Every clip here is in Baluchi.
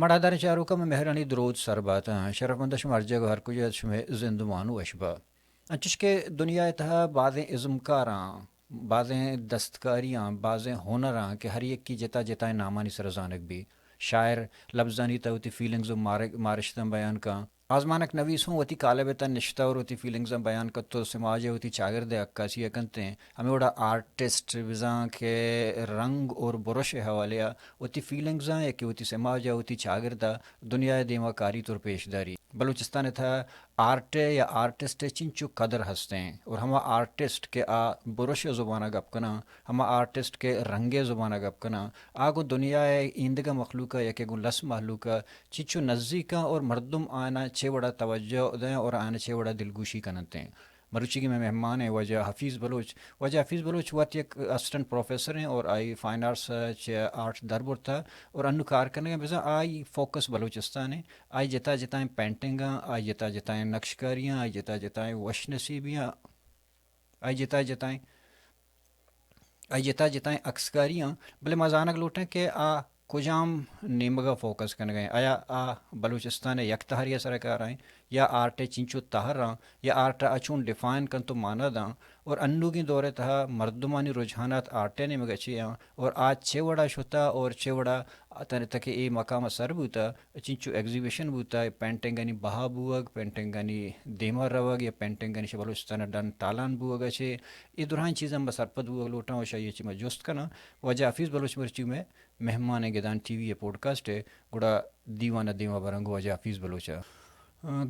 مڑاداریں چاروکاں، مئے مہرانی دروت سر بات آں۔ شرفمند شما ہر جاگہ ہر کجا شمئے زندمان وش با۔ انچش کہ دنیا ءِ تہا بازیں ازمکاراں، بازیں دستکاریاں، بازیں ہنراں کہ ہر یکی جتا جتائیں نامانی سر زانگ بی۔ شاعر لبزانی تہا وتی فیلنگز و مار-، مارشتاں بیان کاں۔ آزمانک نویس ہوں وتی کالب ءِ تہا نشتہ اور وتی فیلنگزاں بیان کت و سماج ءِ وتی چاگرد ءِ عکاسی ءَ کنت ایں۔ ہمے وڑا آرٹسٹ بزاں کہ رنگ اور برش ءِ حوالے ءَ وتی فیلنگزاں یا کہ وتی سماج ءَ وتی چاگرد ءَ دنیا ءِ دیما کاریت اور پیش داری۔ بلوچستان ءِ تہا آرٹ ءِ یا آرٹسٹ ءِ چنچو قدر ہست ایں اور ہما آرٹسٹ کہ آ برش ءِ زبان ءَ گپ کناں، ہما آرٹسٹ کہ رنگ ءِ زبان ءَ گپ کناں، آ گوں دنیا ءِ ایندگہ مخلوق ءَ یا کہ گوں لس مہلوک ءَ چنچو نزیکاں اور مردم آیانا چے وڑا توجہ دیں اور آیانا چے وڑا دلگوشی کننت ایں۔ مروچیگیں مئے مہمان ایں واجہ حفیظ بلوچ۔ واجہ حفیظ بلوچ وت یک اسسٹنٹ پروفیسر ایں اور آئی فائن آرٹس ءَ چہ آرٹ در برتا اور انو کار کنگ ءَ، بزاں آئی فوکس بلوچستان ایں۔ آئی جتا جتائیں پینٹنگاں، آئی جتا جتائیں نقشکاریاں، آئی جتا جتائیں وش نصیبیاں، آئی جتا جتائیں آئی جتا جتائیں عکسکاریاں، بلے ما زانگ لوٹیں کہ آ کجام نیمگ ءَ فوکس کنگ ءَ ایں؟ آیا آ بلوچستان ءِ یک تہرے ءِ سر ءَ کار ءَ ایں یا آرٹ ءِ چنچو تہراں یا آرٹ ءَ چون ڈیفائن کنت و مانا داں؟ اور انوگیں دور ءِ تہا مردمانی رجحانات آرٹ ءِ نیمگ ءَ چے آں اور آ چے وڑا شتا اور چے وڑا تن تک اے مقام ءَ سر بوتا؟ چنچو ایگزیبیشن بوتا، پینٹنگانی بہا بوگ، پینٹنگانی دیما روگ یا پینٹنگانی شہ بلوچستان ءَ ڈن تالان بوگ ءَ چہ اے درائیں چیزاں ما سرپد بوگ لوٹاں و شہ آئی ءَ چہ ما جست کناں۔ واجہ حفیظ بلوچ مرچی مئے مہمان ایں گدان ٹی وی ءِ پوڈکاسٹ ءَ، گڑا دیوان ءَ دیما براں گوں واجہ حفیظ بلوچ ءَ۔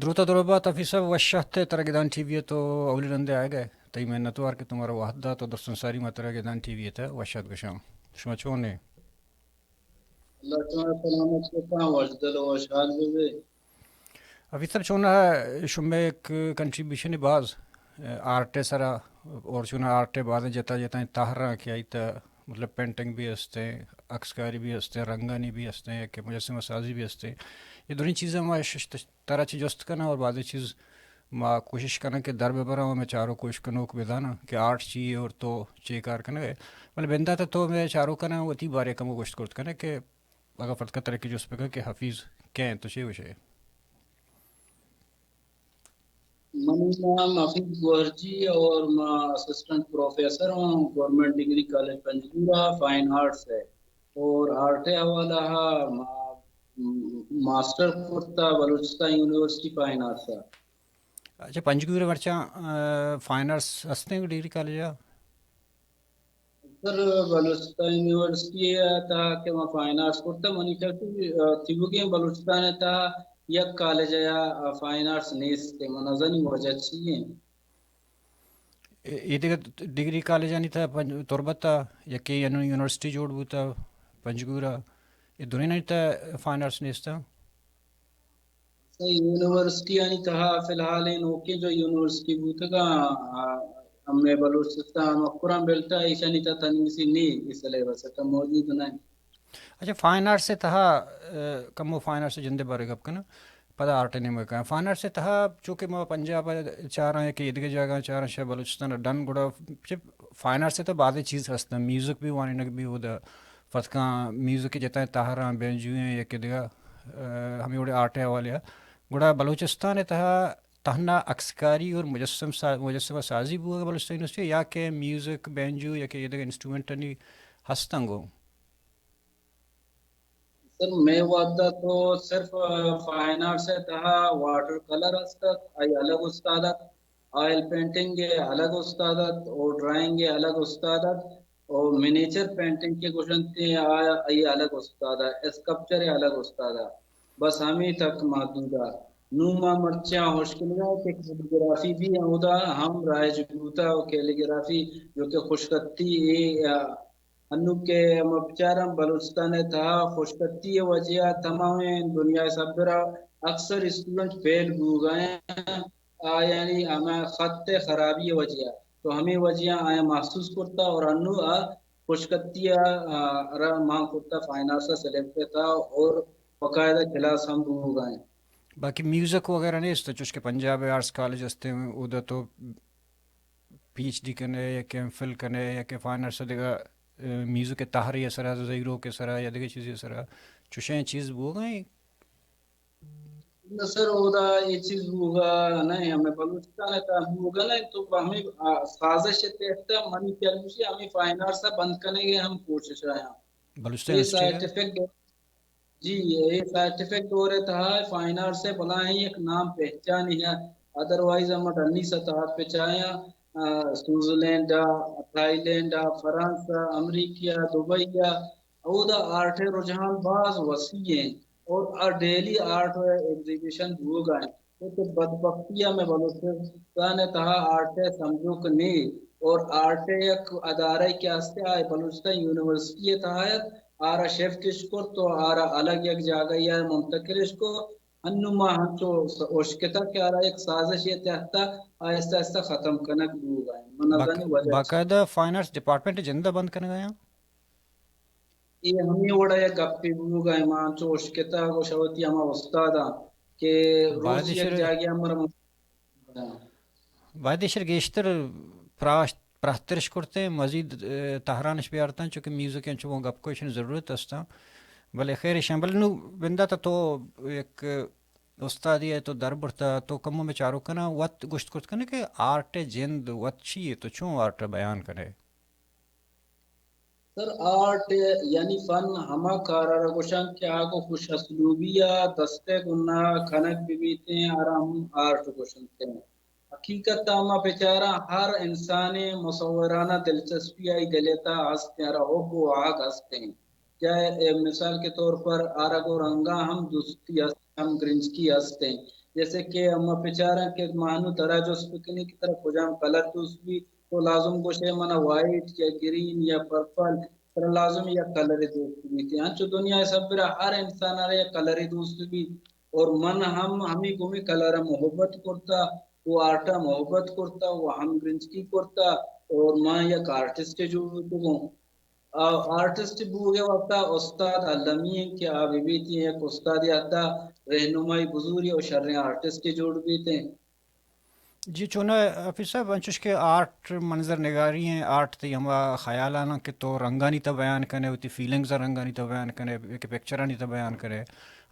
دروت ءَ درو بات حفیظ صاحب، وش اتئے ترا گدان ٹی وی ءَ، تو اولی رندے آیگ ئے، تئی منتوار کہ تو مارا وہد دات و درستاں ساری ما ترا گدان ٹی وی ءِ تہ وش ات گشاں۔ شما چون ئے؟ اللہ شما سلامت بکنت، وشدل و وشحال ببے۔ حفیظ صاحب، چوناہا شمئے یک کنٹریبیوشن باز، آرٹ ءِ سرا، اور چوناہا آرٹ ءِ بازیں جتا جتائیں تہراں کہ آئی تہ مطلب پینٹنگ بھی ہستیں، عکسکاری بھی ہستیں، رنگانی بھی ہستیں، کہ مجسمہ سازی بھی ہستیں۔ یہ دونوں چیزاں ما ش-، ش-، ترا چہ جست کناں اور بازیں چیز ما کوشش کناں کہ در ببراں و مئے چاروک و اشکنوک بزاناں کہ آرٹ چی اے اور تو چے کار کنگ ئے۔ بلے بندات ءَ تو مئے چاروکاں وتی بارے ءَ کمو گوشت کرت کن ئے کہ اگاں فرد ءَ ترا کہ جست بکن کہ حفیظ کئے انت، تو چے گوش ئے؟ منی نام حفیظ گوہرجی اور ما اسسٹنٹ پروفیسر ہوں گورنمنٹ ڈگری کالج پنجگورا، فائن آرٹس ہے اور آرٹ ءِ حوالہ ءَ ما ماسٹر کرتا بلوچستان یونیورسٹی فائن آرٹس ءَ۔ اچھا، پنجگور ءَ مرچاں، آ، فائن آرٹس ہستیں ڈگری کالج ءَ؟ سر، بلوچستان یونیورسٹی ءِ تہا کہ ما فائن آرٹس کرتا، منی خیال ءَ، آ، تیوگیں بلوچستان ءِ تہا یک کالج ءَ، آ، فائن آرٹس نیست، من نزانی وجہ چی ایں۔ اے، اے دگہ ڈگری کالجانی تہا پنج-، تربت ءَ یکے یونی-، یونیورسٹی جوڑ بوتا پنجگور ءَ، اے دونینانی تہا فائن آرٹس نیست؟ سر، یونیورسٹی آنی تہا فی الحال اے نوکیں جو یونیورسٹی بوتگاں، آ، ہمے بلوچستان مکران بیلٹ ءَ ایشانی تہا تنیسی نی اے سلیبس ءِ تہا موجود نہ ایں۔ اچھا، فائن آرٹس ءِ تہا، آ، کمو فائن آرٹس ءِ جند ءِ بارے گپ کناں، پدا آرٹ ءِ نیمگ ءَ کایاں۔ فائن آرٹس ءِ تہا چونکہ ما پنجاب ءَ چاراں یا کہ ایدگہ جاگہاں چاراں، شہ بلوچستان ءَ ڈن، گڑا چہ فائن آرٹس ءِ تہا بازیں چیز ہستاں، میوزک بھی وانینگ بھی اودا فتکاں، میوزک ءِ جتائیں تہراں، بینجویں یا کہ دگہ، آ، ہمے وڑیں آرٹ ءِ حوالے ءَ۔ گڑا بلوچستان ءِ تہا تہنا عکسکاری اور مجسم سا-، مجسمہ سازی بوگ بلوچستان یونیورسٹی یا کہ میوزک، بینجو یا کہ ایدگہ انسٹرومنٹانی ہستاں گوں؟ سر، مئے وہد ءَ تو صرف، آ، فائن آرٹس ءِ تہا واٹر کلر است ات، آئی الگ استاد ات، آئل پینٹنگ ءِ الگ استاد ات، او ڈرائنگ ءِ الگ استاد ات، او منیچر پینٹنگ کہ گوشنت آ، آئی الگ استاد ات، اسکلپچر ءِ الگ استاد ات۔ بس ہمے تک محدود ات۔ نوں ما مرچاں ہوش کنگا کہ کیلیگرافی بھی اودا ہم رائج بوتا، او کیلیگرافی جو کہ خوشخطی اے، آ، انوں کہ ما بچاراں بلوچستان ءِ تہا خوشخطی ءِ وجہ ءَ تمامیں دنیا ءِ سربرا اکثر اسٹوڈنٹ فیل بوگ ءَ ایں، آیانی ہما خط ءِ خرابی ءِ وجہ ءَ۔ تو ہمے وجہ ءَ آیاں محسوس کرتا اور انوں آ خوشخطی ءَ، آ، را مان کرتا، فائن آرٹس ءَ سلیکٹ کرتا اور باقاعدہ کلاس ہم بوگ ءَ ایں۔ باقی میوزک وغیرہ نیست، چوش کہ پنجاب ءِ آرٹس کالج ہستیں، اودا تو پی ایچ ڈی کن ئے یا کہ ایم فل کن ئے یا کہ فائن آرٹس ءِ دگہ، آ، میوزک ءِ تہرے ءِ سرا، زہیروک ءِ سرا یا دگہ چیزے ءِ سرا، چوشیں چیز بوگ ءَ ایں؟ نہ سر، اودا اے چیز بوگا نہ، ہمیں بلوچستان ءِ تہا بوگا نہ، تو ہمیں، آ، سازش ءِ تحت منی خیال گوشی ہمیں فائن آرٹس ءَ بند کنگ ءِ ہم کوشش آیاں۔ بلوچستان اے یونیورسٹی ءَ؟ سائنٹیفک دور، جی، اے سائنٹیفک دور ءِ تہا فائن آرٹس ءِ بلاہیں یک نام پہچانی ہے۔ ادروائز ہم ڈنی سطح پہ چاہیاں، آ، سوئٹزرلینڈ ءَ، تھائی لینڈ ءَ، فرانس ءَ، امریکہ ءَ، دبئی ءَ، اودا آرٹ ءِ رجحان باز وسیع ایں اور آ ڈیلی آرٹ ءِ ایگزیبیشن بوگا ایں۔ تو بدبختی ءَ مئے بلوچستان ءِ تہا آرٹ ءِ سمجھوک نی اور آرٹ ءِ یک ادارہ کہ ہستے، آ بلوچستان یونیورسٹی ءِ تہا ات، آرا شفٹ اش کرت تو آرا الگ یک جاگہ ءَ منتقل اش کو۔ انوں ما ہنچو س-، اشکتہ کہ آرا یک سازش ءِ تحت آہستہ آہستہ ختم کنگ بوگا ایں۔ من باق-، نزانی وجہ چی؟ باقاعدہ فائن آرٹس ڈپارٹمنٹ جند ءَ بند کنگا یاں؟ اے ہمے وڑا یک گپے بوگا ایں، ما انچو اشکتہ گوشہ وتی ہما استاداں کہ روچ یک جاگہ ہم مر-، باید ایشر گیشتر پراش-، پراہترش کرتیں، مزید، اے، تہرانش بیارتاں، چونکہ میوزک انچو گوں گپ کو ایشانی ضرورت استاں۔ بلے خیر ایشاں، بلے نوں بندات تو یک استادے ئے، تو در برتا، تو کمو مئے چاروکاں وت گوشت کرت کنے کہ آرٹ ءِ جند وت چی ئے، تو چون آرٹ ءَ بیان کنے؟ سر، آرٹ یعنی فن ہما کار ءَ را گوشنت کہ آ گوں خوش اسلوبی ءَ دست ءِ گنا کنگ بہ بیتیں، آرا ہم آرٹ گوشنت۔ حقیقت ءَ ما بچاراں، ہر انسانے مصورانہ دلچسپی آئی دل ءِ تہا ہست ایں، آرا حب و آہگ ہست ایں۔ چاہے، اے، مثال کے طور پر آرا گوں رنگاں ہم دوستی ہست، ہم گرنچکی ہست ایں۔ جیسے کہ ما بچاراں کہ ما نوں ترا جست بکنیں کہ ترا کجام کلر دوست بی، تو لازم گوشے منا وائٹ یا گرین یا پرپل، ترا لازم یک کلرے دوست بیت۔ انچو دنیا ءِ سربرا ہر انسان ءَ را یک کلرے دوست بیت۔ اور من ہم ہمے گومے کلر ءَ محبت کرتا، و آرٹ ءَ محبت کرتا، و ہم گرنچکی کرتا، اور من یک آرٹسٹے جوڑ بوتگوں۔ آ، آرٹسٹ بوگ ءِ واسطہ استاد المی انت کہ آ بہ بیت یک استادے حدا رہنمائی بزوری و شریں آرٹسٹے جوڑ بیت۔ جی چوناہا حفیظ صاحب، انچوش کہ آرٹ منظر نگاری ایں، آرٹ تئی ہما خیالاناں کہ تو رنگانی تہ بیان کنے، وتی فیلنگز ءَ رنگانی تہ بیان کنے، کہ پکچرانی تہ بیان کنے،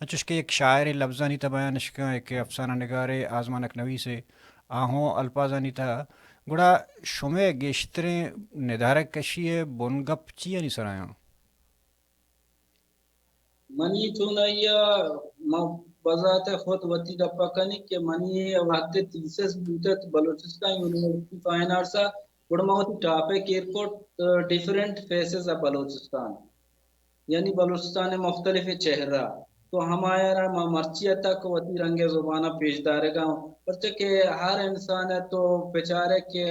انچوش کہ یک شاعرے لبزانی تہ بیان اش کن، یک افسانہ نگارے، آزمانک نویسے، آ ہوں الپازانی تہ، گڑا شمئے گیشتریں ندارگ کشی ءِ بنگپ چیانی سرا آں؟ منی چونائی ءَ من بذات خود وتی گپ ءَ کنی کہ منی وھدے تھیسس بوتت بلوچستان یونیورسٹی فائن آرٹس ءَ، گڑا من وتی ٹاپک ایر کت، آ، ڈیفرنٹ فیسز آف بلوچستان، یعنی بلوچستان ءِ مختلف چہرہ، تو ہمایا را من مرچی ءَ تک وتی رنگ ءِ زبان ءَ پیش دارگ ءَ آں، پرچا کہ ہر انسان ءَ تو بچارے کہ،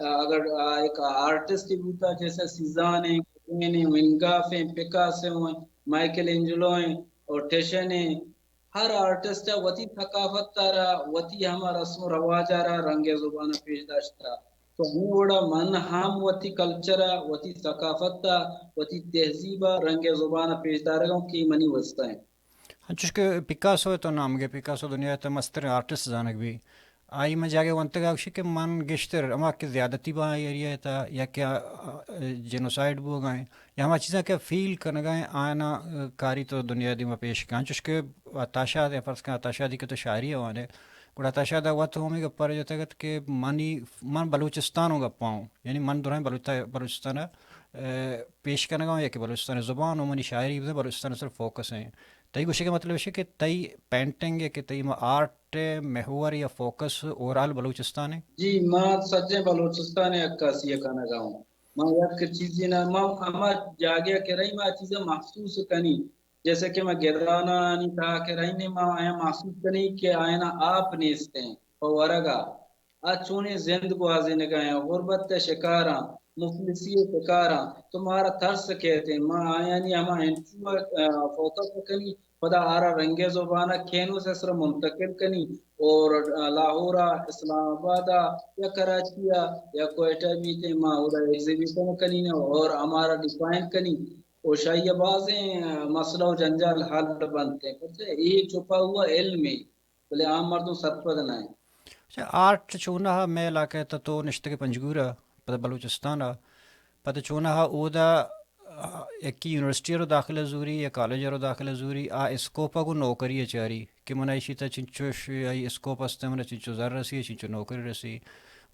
آ، اگر، آ، ایک آرٹسٹ بوتا، جیسے سیزان ایں، کلین ایں، ونگاف ایں، پکاسو ایں، مائیکل اینجلو ایں اور ٹیشن ایں، ہر آرٹسٹ ءَ وتی ثقافت ءَ را، وتی ہما رسم و رواج ءَ را رنگ ءِ زبان ءَ پیش داشتہ۔ تو ہمے وڑا من ہم وتی کلچر ءَ، وتی ثقافت ءَ، وتی تہذیب ءَ رنگ ءِ زبان ءَ پیش دارگ ءَ آں کہ منی واسطہ ایں۔ انچوش کہ پیکاسو ءِ تو نام گے، پیکاسو دنیا ءِ تہ مستریں آرٹسٹ زانگ بی۔ آئی من جاگہ ونتگ ءَ گوشی کہ من گیشتر ہما کہ زیادتی باں ایریا ءِ تہ یا کہ، آ، آ، جینوسائیڈ بوگ ءَ ایں یا ہما چیزاں کہ فیل کنگ ءَ ایں، آیانا، آ، کاری تو دنیا ءِ دیما پیش کن۔ انچوش کہ عطا شاد ءِ، فرض کن عطا شادی کہ تو شاعری ءَ وانے، گڑا عطا شاد ءَ وت ہمے گپ ءَ را جتگ ات کہ منی، من بلوچستان ءَ گپ ءَ آں، یعنی من درائیں بلوچ-، بلوچستان ءَ، آ، پیش کنگ ءَ آں یا کہ بلوچستان ءِ زبان و منی شاعری بزاں بلوچستان ءِ سر فوکس ایں۔ تئی گوشگ ءِ مطلب ایش کہ تئی پینٹنگ ءِ کہ تئی ہما آرٹ ءِ محور یا فوکس اوورآل بلوچستان ایں؟ جی، ما سجیں بلوچستان ءِ عکاسی ءَ کنگ ءَ آں۔ ما یک چیزے نہ، ما ہما جاگہ ءَ کہ رہی ما چیزاں محسوس کنی، جیسے کہ ما گدانانی تہا کہ رہی نے ما آیاں محسوس کنی کہ آیانا آپ نیست ایں پہ ورگ ءَ۔ آ چونیں زند گوازینگ ءَ آں، غربت ءِ شکاراں، مفلسی ءِ شکاراں، تو مارا ترس کیت ایں، ما آیانی ہما انچو ءَ، آ، فوکس کنی، پدا آرا رنگ ءِ زبان ءَ کینوس ءِ سرا منتقل کنی اور، آ، لاہور ءَ، اسلام آباد ءَ یا کراچی ءَ یا کوئٹہ بیت ایں، ما اودا ایگزیبیشن کنی اور ہمارا ڈیفائن کنی اور شاہی ءَ بازیں، آ، مسئلہ و جنجال حل بنت ایں۔ پرچہ اے چھپا ہوا علم ایں۔ بلے عام مردم سرپد نہ انت۔ اچھا، آرٹ چوناہا مئے علاقہ ءِ تہ تو نشتگ ئے پنجگور ءَ، پدا بلوچستان ءَ، پدا چوناہا اودا، آ، یکی یونیورسٹی ءَ رو داخلہ زوری یا کالج ءَ رو داخلہ زوری، آ اسکوپ ءَ گوں نوکری ءَ چاری کہ من ایشی تہ چنچوش آئی اسکوپ است، من چنچو زر رسی، چنچو نوکری رسی۔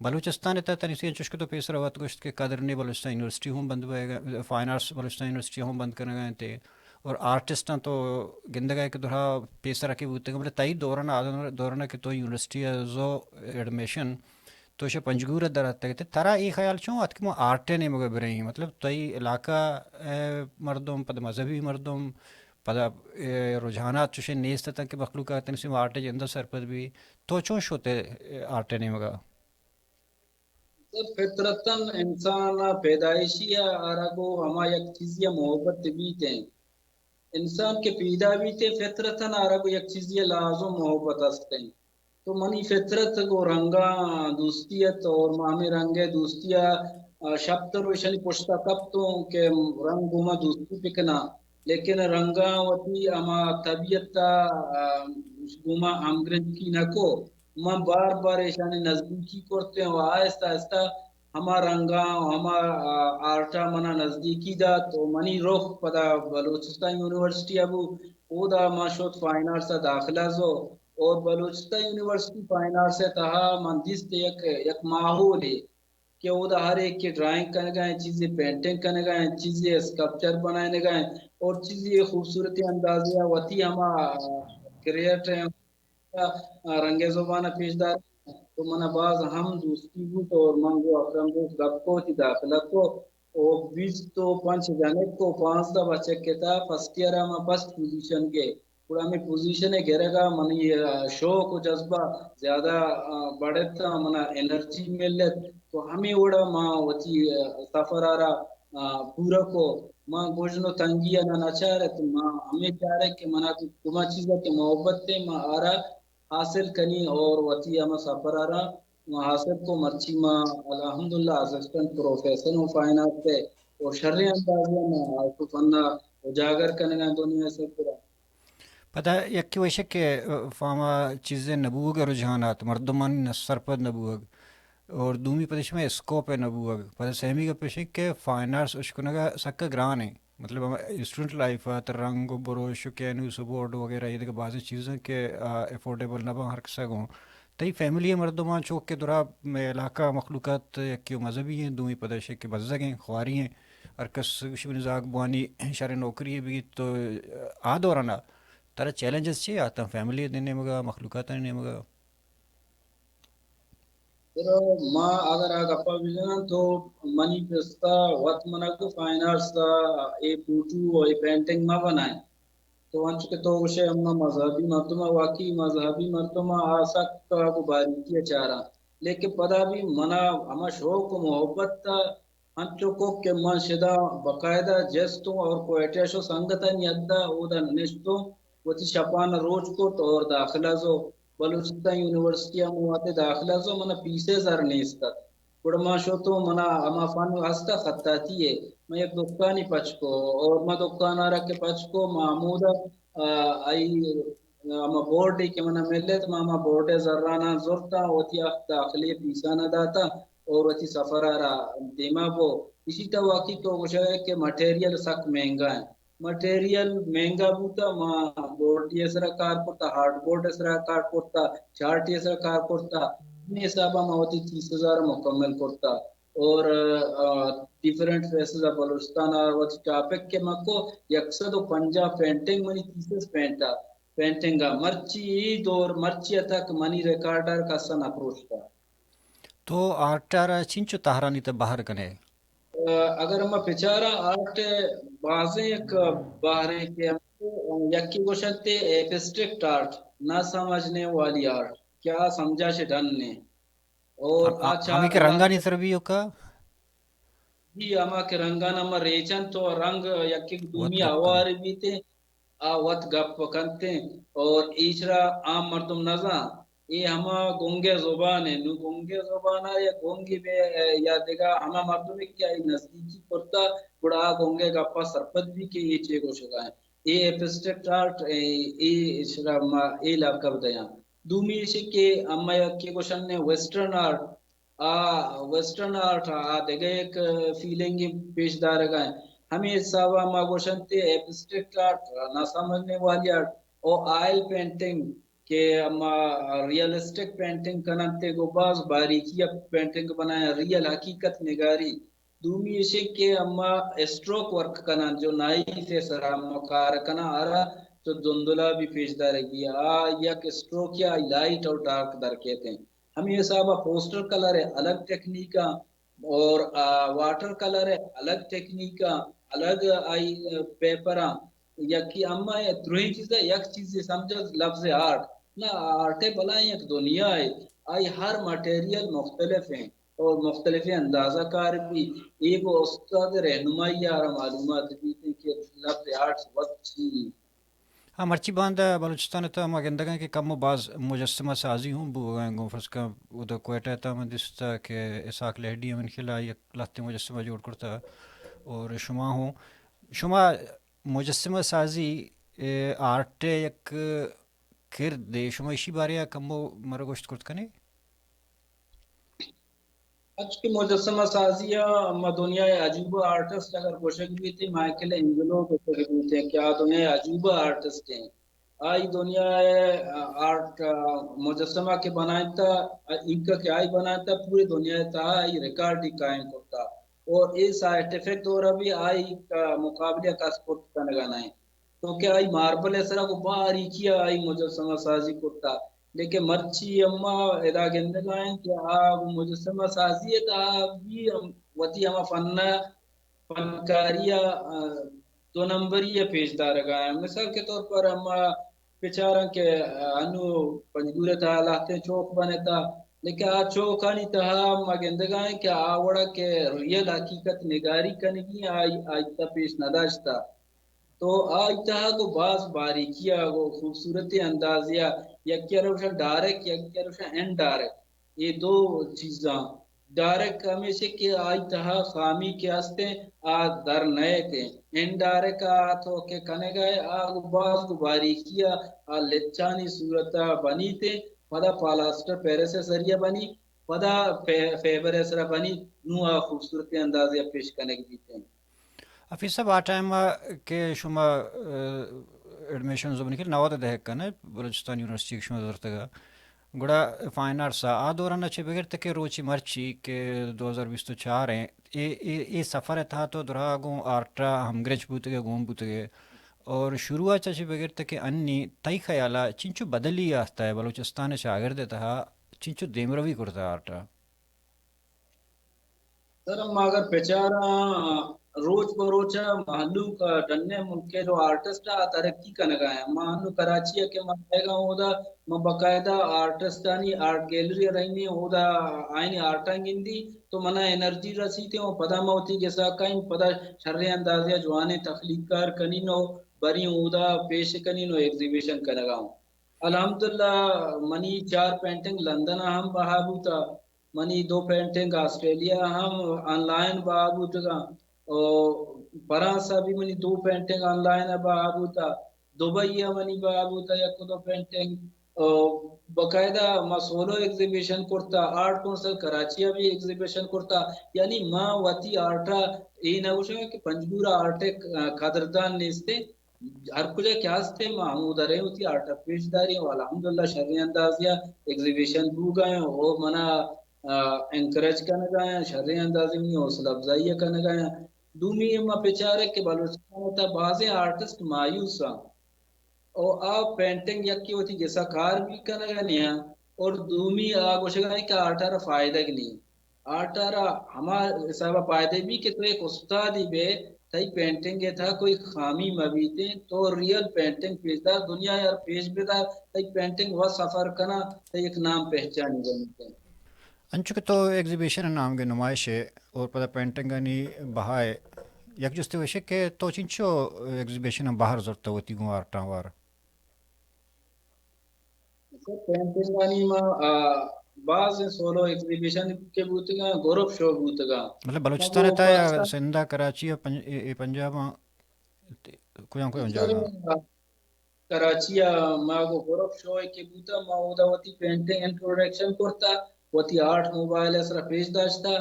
بلوچستان ءِ تہ تنیسی انچوش کہ تو پیسر وت گوشت کہ قدر نے بلوچستان یونیورسٹی ہوں بند بئیگ، فائن آرٹس بلوچستان یونیورسٹی ہوں بند کنگ ءَ انت اور آرٹسٹاں تو گندگ ءَ کہ درا پیسر کہ بوتگ، بلے تئی دوران آ دوران کہ تو یونیورسٹی ءَ زو ایڈمیشن تو شہ پنجگور ءَ در اتگ ات۔ ترا اے خیال چون ات کہ ما آرٹ ءِ نیمگ ءَ بریں؟ مطلب، تئی علاقہ ءِ مردم، پد مذہبی مردم، پدا، اے، رجحانات چوشیں نیست اتاں کہ مخلوق ءَ تنی سیم آرٹ ءِ جند ءَ سرپد بی۔ تو چون شوتے، اے، آرٹ ءِ نیمگ ءَ؟ سر، فطرتاً انسان ءَ پیدائشی ءَ آرا گوں ہما یک چیزی ءَ محبت بیت ایں۔ انسان کہ پیدا بیت ایں، فطرتاً آرا گوں یک چیزی ءَ لازم محبت است ایں۔ تو منی فطرت گوں رنگاں دوستی ات اور ما ہمے رنگ ءِ دوستی ءَ، آ، شپ تر ایشانی پشت ءَ کپتوں کہ رنگ گوں ما دوستی بکناں، لیکن رنگاں وتی ہما طبیعت ءَ، آ، گوں ما ہمگرنچی نہ کو۔ من بار بار ایشانی نزدیکی کرتیں و آہستہ آہستہ ہما رنگاں و ہما، آ، آرٹاں منا نزدیکی دات و منی رخ پدا بلوچستان یونیورسٹی ءَ بو۔ اودا ما شت فائن آرٹس ءَ داخلہ زو اور بلوچستان یونیورسٹی فائن آرٹس ءِ تہا من دیست یک، یک ماحولے کہ اودا ہر ایک کہ ڈرائنگ کنگا ہیں، چیزے پینٹنگ کنگا ہیں، چیزے اسکلپچر بنائینگا ہیں اور چیزے خوبصورتی اندازے ءَ وتی ہما کریٹ ہیں، رنگ زبان ءَ پیش دار۔ تو منا باز ہم دوستی بوت اور من گوں اکرم دوست گپ کو، وتی داخلہ کو، او بیست و پنچ جنک کو پانزدہ بچک کے تا فرسٹ ایئر ءَ ما فرسٹ پوزیشن کے۔ گڑا ہمے پوزیشن ءِ گرگ ءَ منی، آ، شوق و جذبہ زیادہ، آ، بڑت، آ، منا انرجی ملت۔ تو ہمے وڑ ءَ ما وتی، آ، سفر ءَ را، آ، پورا کو۔ ما گژن و تنگی ءَ نہ، نہ چارت، ما ہمے چارت کہ منا گما چیز ءَ کہ محبت ءَ ما آرا حاصل کنی اور وتی ہما سفر ءَ را ما حاصل کو۔ مرچی ما الحمدللہ اسسٹنٹ پروفیسر ہوں فائن آرٹس ءِ اور شریں اندازے ءَ ما آرٹ و فن ءَ اجاگر کنگ ءَ دنیا ءِ سربرا۔ پدا یکے وشک کہ، آ، فاما چیزے نبوگ ءِ رجحانات، مردمانی نہ سرپد نبوگ، اور دومی پدش میں اسکوپ ءِ نبوگ۔ پدا سیمی گپ اش کہ فائن آرٹس اشکنگ ءَ سک گران ایں۔ مطلب، ہما اسٹوڈنٹ لائف ءَ تہ رنگ و بروش و کینوس و بورڈ وغیرہ، یہ دگہ بازیں چیزاں کہ، آ، افورڈیبل نہ باں ہر کسا گوں۔ تئی فیملی ءِ مردماں چوک کہ درا مئے علاقہ مخلوقات یکے و مذہبی ایں، دومی پدا شے کہ بزگ ایں، خواری ایں۔ ہر کس گوشی منی زاگ بوانی شر نوکری بگیت تو آ دوران ءَ ترا چیلنجز چے آتاں فیملی ءِ نیمگ ءَ، مخلوقاتانی نیمگ ءَ؟ سر، ما اگر آ گپا بجناں تو منی پستا وت منا گو فائن آرٹس ءَ اے فوٹو و اے پینٹنگ مہ بنائیں۔ تو انچو کہ تو گوشے ہما مذہبی مردم ءَ، واقعی مذہبی مردم ءَ آ سک گو باریکی ءَ چاراں۔ لیکن پدا بھی منا ہما شوق و محبت ءَ انچو کو کہ من شدا باقاعدہ جستوں اور کوئٹہ شو سنگتانی حد ءَ اودا نشتوں، وتی شپان روچ کت اور داخلہ زو بلوچستان یونیورسٹی ءَ من وہدے داخلہ زو، منا پیسے زر نیست ات۔ گڑا ما شتوں، منا ہما فن ہست ءَ خطاطی ءِ، من یک دکانے پچ کو اور ما دکان ءَ را کہ پچ کو، ما ہمودا، آ، آئی ہما بورڈے کہ منا ملت، ما ہما بورڈ ءِ زراناں زرتاں، وتی ہفت داخلے پیساناں داتاں اور وتی سفر ءَ را دیما بو۔ ایشی تہ واقعی تو گوشگ ءَ کہ مٹیریل سک مہنگا ایں۔ مٹیریل مہنگا بوتا، ما بورڈ ءِ سرا کار کرتا، ہارڈ بورڈ ءِ سرا کار کرتا، چارٹ ءِ سرا کار کرتا۔ ہمے حساب ءَ ما وتی تھیسز ءَ را مکمل کرتا۔ اور، آ، ڈیفرنٹ فیسز آف بلوچستان ءَ وتی ٹاپک کہ ما کو، یک سد و پنجاہ پینٹنگ منی تھیسز پینٹ ءَ، پینٹنگ ءَ۔ مرچی اے دور، مرچی ءَ تک منی ریکارڈ ءَ کس ءَ نہ پروشتا۔ تو آرٹ ءَ را چنچو تہرانی تہ بہر کنے؟ آ، اگر ما بچاراں آرٹ ءِ بازیں یک بہرے کہ یکے گوشنت ایبسٹریکٹ آرٹ، نہ سمجھنے والی آرٹ، کہ آ سمجھا شے ڈن نے۔ اور ہم-، آ چار ہمیں کہ رنگانی سر بھی ہوکا؟ جی، ہما کہ رنگان ہما ریچن تو رنگ یک ایک دومی وت گپ کنت۔ آوار بیتے، آ وت گپ کنتے اور ایشرا عام مردم نزان۔ اے ہما گنگے زبان ہے، نو گنگے زبان ہے یا گنگے بے، یا دگہ ہما مردمے کہ آئی نزدیکی کرتا، گڑا آ گنگے گپا سرپد بھی کہ اے چے گوشگا ہے۔ اے ایبسٹریکٹ آرٹ، اے، اے ایشرا ما اے لقب دیاں۔ دومی ایشی کہ ہما کہ گوشن نے ویسٹرن آرٹ، آ ویسٹرن آرٹ آ دگہ یک فیلنگ پیش دارگا ہیں۔ ہمے حساب ءَ ما گوشنت ایبسٹریکٹ آرٹ، نہ سمجھنے والی آرٹ، او آئل پینٹنگ کہ اما ریئلسٹک پینٹنگ کننت، گو باز باریکی ءَ پینٹنگ بنائیں، ریئل حقیقت نگاری۔ دومی ایشیں کہ اما اسٹروک ورک کنن، جو نائف ءِ سرا اما کار کنن، آرا چو دھندلا بھی پیش دارگی، آ یک اسٹروک یا لائٹ اور ڈارک در کیت ہیں۔ ہمے حساب ءَ پوسٹر کلر ءِ الگ ٹیکنیک ءَ اور، آ، واٹر کلر ءِ الگ ٹیکنیک ءَ، الگ آئی، آ، پیپر ءَ، یکی اما اے درہیں چیز ءَ یک چیزے سمجھا لفظ آرٹ۔ نہ، آرٹ ءِ بلاہیں یک دنیا ہے، آئی ہر مٹیریل مختلف ہیں اور مختلفیں اندازہ کار بھی۔ ایک استاد رہنمائی ءَ آرا معلومات بیت ہیں کہ لفظ آرٹ وت چی ہیں۔ ہاں، مرچی باندا بلوچستان ءِ تہا ما گندگاں کہ کم و باز مجسمہ سازی ہوں بوگاں۔ گوں فرض کن، ادا کوئٹہ ءِ تہا من دیستا کہ اسحاق لہڑی ءَ من خیال ءَ یک لہتیں مجسمہ جوڑ کرتا، اور شما ہوں، شما مجسمہ سازی، اے، آرٹ ءِ یک کردے، شما ایشی بارے ءَ کمو مارا گوشت کرت کنے؟ اچ کہ مجسمہ سازی ءَ ما دنیا ءِ عجوبہ آرٹسٹ اگر گوشگ بیت، مائیکل اینجلو گوشگ بیت کہ آ دنیا ءِ عجوبہ آرٹسٹ ہیں۔ آئی دنیا ءِ آرٹ، مجسمہ کہ بنائینتا، انکا کہ آئی بنائینتا، پوری دنیا ءِ تہا آئی ریکارڈ ہی قائم کرتا۔ اور اے سائنٹیفک دور ءَ بھی آئی مقابلہ کس کرت کنگا نہ انت۔ تو کہ آئی ماربل ءِ سرا گوں باریکی ءَ آئی مجسمہ سازی کرتا، لیکن مرچی اما ادا گندگا انت کہ آ گوں مجسمہ سازی ءِ تہا بھی ہم وتی ہما فن ءَ، فنکاری ءَ، آ، دو نمبری ءَ پیش دارگا انت۔ مثال کے طور پر اما بچاراں کہ، آ، انو پنجگور ءِ تہا لہتیں چوک بنتا، لیکن آ چوکانی تہا ما گندگا انت کہ آ وڑا کہ ریئل حقیقت نگاری کنگی آئی، آئی تہا پیش نداشتا۔ تو آئی تہا گوں باز باریکی ءَ گوں خوبصورتیں اندازے ءَ، یکے ءَ را گوشاں ڈائریکٹ، یکے ءَ را گوشاں انڈائریکٹ، اے دو چیزاں۔ ڈائریکٹ ہمیش کہ آئی تہا خامی کہ ہستیں آ در نئیت، انڈائریکٹ آ تو کہ کنگا ئے آ گوں باز گوں باریکی ءَ آ لچانی صورت ءَ بنیت، پدا پلاسٹر پیرس ءِ ذریعہ بنی، پدا فے-، فیبر ءِ سرا بنی، نوں آ خوبصورتیں اندازے ءَ پیش کنگ بیت۔ حفیظ صاحب، آ ٹائم ءَ کہ شما، آ، ایڈمیشن زبنی کہ نود ءِ دہک ءَ نہ بلوچستان یونیورسٹی کہ شما زرتگ ءَ، گڑا فائن آرٹس ءَ آ دوران ءَ چہ بگر تک کہ روچی مرچی کہ دو ہزار بیست و چار ایں، اے، اے، اے سفر ءِ تہا تو دراہ گوں آرٹ ءَ ہمگرنچ بوتگ ئے، گون بوتگ ئے، اور شروع ءَ چہ چہ بگر تک کہ انی تئی خیال ءَ چنچو بدلی آتکہ بلوچستان ءِ چاگرد ءِ تہا، چنچو دیمروی کرتہ آرٹ ءَ؟ سر، ما اگر بچاراں، روچ بہ روچ ءَ مہلوک ءَ، ڈن ءِ ملک ءِ جو آرٹسٹ ءَ ترقی کنگ ءَ ایں۔ ما انوں کراچی ءَ کہ ما آیگ ءَ اوں، اودا ما باقاعدہ آرٹسٹانی آرٹ گیلری ءَ رہینیں، اودا آیانی آرٹاں گندی تو منا انرجی رسیت ءُ پدا ما وتی گس ءَ کائیں، پدا شریں اندازے ءَ جوانیں تخلیق کار کنیں ءُ بریں اودا پیش کنیں ءُ ایگزیبیشن کنگ ءَ اوں۔ الحمدللہ منی چار پینٹنگ لندن ءَ ہم بہا بوتہ۔ منی دو پینٹنگ آسٹریلیا ءَ ہم آن لائن بہا بوتگاں۔ او فرانس ءَ بھی منی دو پینٹنگ آن لائن ءَ بہا بوتہ۔ دبئی ءَ منی بہا بوتہ یک دو پینٹنگ۔ او باقاعدہ ما سولو ایگزیبیشن کرتہ، آرٹ کونسل کراچی ءَ بھی ایگزیبیشن کرتہ۔ یعنی ما وتی آرٹ ءَ اے نہ گوشاں کہ پنجگور ءَ آرٹ ءِ قدردان نیست ایں۔ ہر کجا کہ ہست ایں، ما ہمودا رئیں وتی آرٹ ءَ پیش داریں ءُ الحمدللہ شریں اندازے ءَ ایگزیبیشن بوگ ءَ ایں ءُ منا، آ، انکریج کنگ ءَ ایں، شریں اندازے منی حوصلہ افزائی ءَ کنگ ءَ ایں۔ دومی ما بچاریں کہ بلوچستان ءِ تہا بازیں آرٹسٹ مایوس اَں ءُ آ پینٹنگ یکے وتی گس ءَ کار بھی کنگ ءَ نیاں اور دومی آ گوشگ ءَ ایں کہ آرٹ ءَ را فائدگ نی۔ آرٹ ءَ را ہما حساب ءَ پائدگ بی کہ تو یک استادے بئے، تئی پینٹنگ ءِ تہا کوئی خامی مہ بیت ایں، تو ریئل پینٹنگ پیش دار، دنیا ءَ را پیش بدار، تئی پینٹنگ وت سفر کناں، تئی یک نام پہچانے بنت۔ انچو کہ تو ایگزیبیشن ءِ نام گے نمائش ءِ اور پدا پینٹنگانی بہا ءِ، یک جستے وش کہ تو چنچو ایگزیبیشن ءَ بہر زرتہ وتی گوں آرٹاں وار؟ سر، پینٹنگانی ما، آ، باز سولو ایگزیبیشن کہ بوتگاں، گروپ شو بوتگاں۔ مطلب بلوچستان ءِ تہا یا پاکستان سندھ ءَ، کراچی ءَ، پنج-، اے، اے پنجاب ءَ، کجام کجام جاگہ؟ سر، کراچی ءَ ما گوں گروپ شو کہ بوتہ، ما اودا وتی پینٹنگ انٹروڈکشن کرتہ، وتی آرٹ موبائل ءِ سرا پیش داشتہ،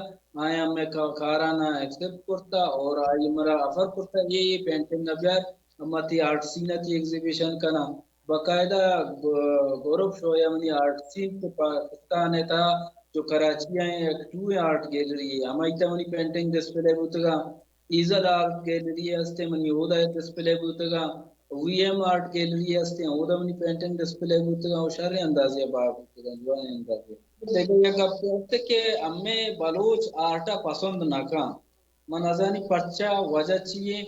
آیاں ہمے کا-، کارانا ایکسپٹ کرتا اور آئی مارا آفر کرتا، اے، اے پینٹنگ ءَ بیار، ما تئی آرٹ سین ءَ تئی ایگزیبیشن کناں۔ باقاعدہ گ-، گورو شو یا منی آرٹ سین تو پاکستان ءِ تہا جو کراچی ءَ یک ٹو ایں آرٹ گیلری ہے، ہمائی تہا منی پینٹنگ ڈسپلے بوتگاں۔ ایزل آرٹ گیلری ہستیں، منی اودا ڈسپلے بوتگاں۔ وی ایم آرٹ گیلری ہستیں، اودا منی پینٹنگ ڈسپلے بوتگاں، او شریں اندازے ءَ بہا بوتگاں، جوانیں اندازے ءَ۔ دگہ یک گپے ہست کہ ہمے بلوچ آرٹ ءَ پسند نہ کن۔ من نزانی پرچا، وجہ چی ایں؟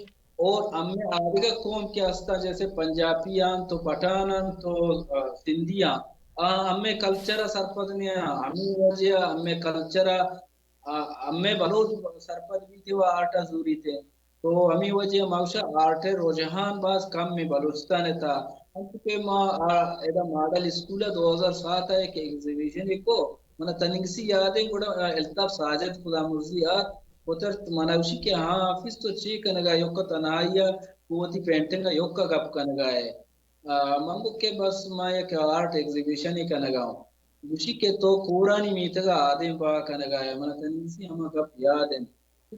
اور ہمے آدگہ قوم کہ ہستاں، جیسے پنجابی آں تو پٹھان آں تو، آ، سندھی آں، آ ہمے کلچر ءَ سرپد نہ آں۔ ہمے وجہ ءَ ہمے کلچر ءَ، آ، ہمے بلوچ سرپد بیت و آرٹ ءَ زوریت۔ تو ہمے وجہ ءَ ما گوشاں آرٹ ءِ رجحان باز کم ایں بلوچستان ءِ تہا۔ انچو کہ ما، آ، ادا ماڈل اسکول ءَ دو ہزار سات ءَ یک ایگزیبیشنے کو، من ءَ تنیگسی یاد ایں، گڑا، آ، الطاف ساجد خدا مرزی آت، پترت من ءَ گوشی کہ ہاں حافظ تو چے کنگ ءَ ئے، یکا تنہائی ءَ گوں وتی پینٹنگ ءَ یکا گپ کنگ ءَ ئے۔ آ، من گو کہ بس ما یک آرٹ ایگزیبیشنے کنگ ءَ اوں۔ گوشی کہ تو کورانی میتگ ءَ آدیم بہا کنگ ءَ ئے، من ءَ تنیگسی ہما گپ یاد انت۔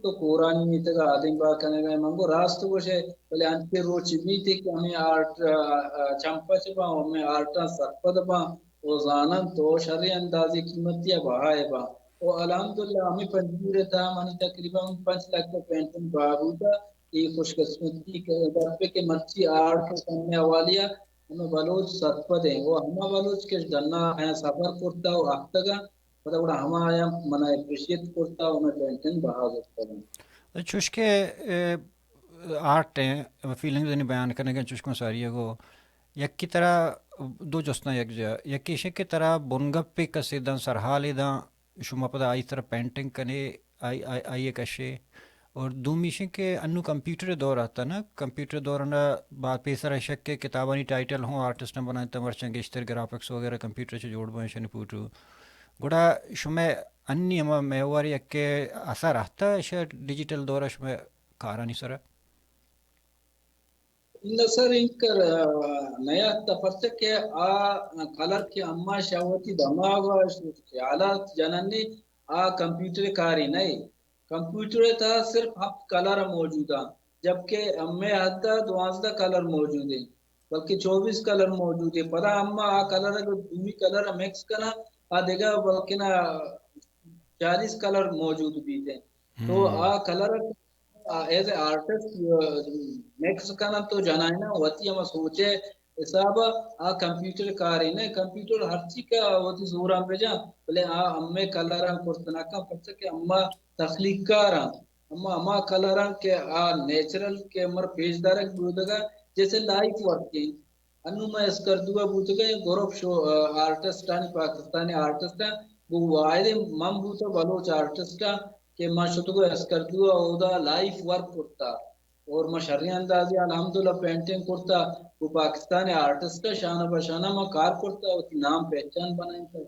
تو کورانی میتگ ءَ آدیم بہا کنگ ءَ ئے۔ من گو راست گوش ئے، بلے انچیں روچے بیت کہ ہمے آرٹ، آ، آ، چمپچ باں و ہمے آرٹاں سرپد باں و زاننت و شریں اندازے قیمتی ءَ بہا ئے باں۔ و الحمدللہ ہمے پنجگور ءِ تہا منی تقریباً پنچ لکھ ءِ پینٹنگ بہا بوتہ۔ اے خوش قسمتی کہ گپے کہ مرچی آرٹ ءِ فن ءِ حوالے ءَ ہمے بلوچ سرپد ایں و ہما بلوچ کہ ڈنا آیاں سفر کرتہ و اتکگاں، پدا گڑا ہما آیاں من ءَ اپریشیٹ کرتہ و مئے پینٹنگ بہا زرتگ انت۔ چوش کہ، اے، آرٹ ایں، فیلنگز آنی بیان کنگ ءَ، چوش کہ من ساری ءَ گو، یکے ترا دو جستاں یک جاہ، یکے ایش کہ ترا بنگپے کسے داں، سرحالے داں، شما پدا آئی سرا پینٹنگ کنے، آئی، آئی، آئی ءَ کشے۔ اور دومی ایش کہ انوں کمپیوٹر ءِ دور آتہ نا، کمپیوٹر ءِ دور ءَ نا بعد پیسر ءَ شک کہ کتابانی ٹائٹل ہوں آرٹسٹاں بنائینتہ، مرچاں گیشتر گرافکس وغیرہ کمپیوٹر ءَ چہ جوڑ بنت، شنی فوٹو۔ گڑا شمئے انی ہما میوار یکے اثر آتہ ایشی ڈیجیٹل دور ءَ شمئے کارانی سرا؟ نہ سر، انکر، آ، نیاتہ، پرچہ کہ آ کلر کہ اما شہ وتی دماغ ءَ خیالات جننی، آ کمپیوٹر کارے نہ۔ کمپیوٹر ءِ تہا صرف ہپت کلر موجود انت، جبکہ ہمے حد ءَ دوازدہ کلر موجود انت، بلکہ چوبیس کلر موجود انت۔ پدا اما آ کلر ءَ گوں دومی کلر ءَ مکس کناں، آ دگہ بلکنا چالیس کلر موجود بیت انت۔ تو ہم۔ آ کلر ءَ ایز اے آرٹسٹ، آ، مکس کناں تو جنائیناں وتی ہما سوچ ءِ حساب ءَ۔ آ کمپیوٹر کارے نہ، کمپیوٹر ہرچی کہ وتی زوراں بجاں، بلے آ ہمے کلراں کرت نہ کن، پرچہ کہ ہما تخلیق کاراں، ہما، ہما کلراں کہ آ نیچرل کہ مر پیش دارگ بودگا، جیسے لائف ورک انت۔ انوں ما اسکردو ءَ بوتگیں گروپ شو، آ، آرٹسٹانی، پاکستانی آرٹسٹاں گوں واحدیں من بوتگ بلوچ آرٹسٹاں کہ ما شتگو اسکردو ءَ اودا لائف ورک کرتا اور ما شریں اندازے الحمدللہ پینٹنگ کرتا، گوں پاکستانی آرٹسٹاں شانہ بہ شانہ ما کار کرتا، وتی نام پہچان بنائینتا۔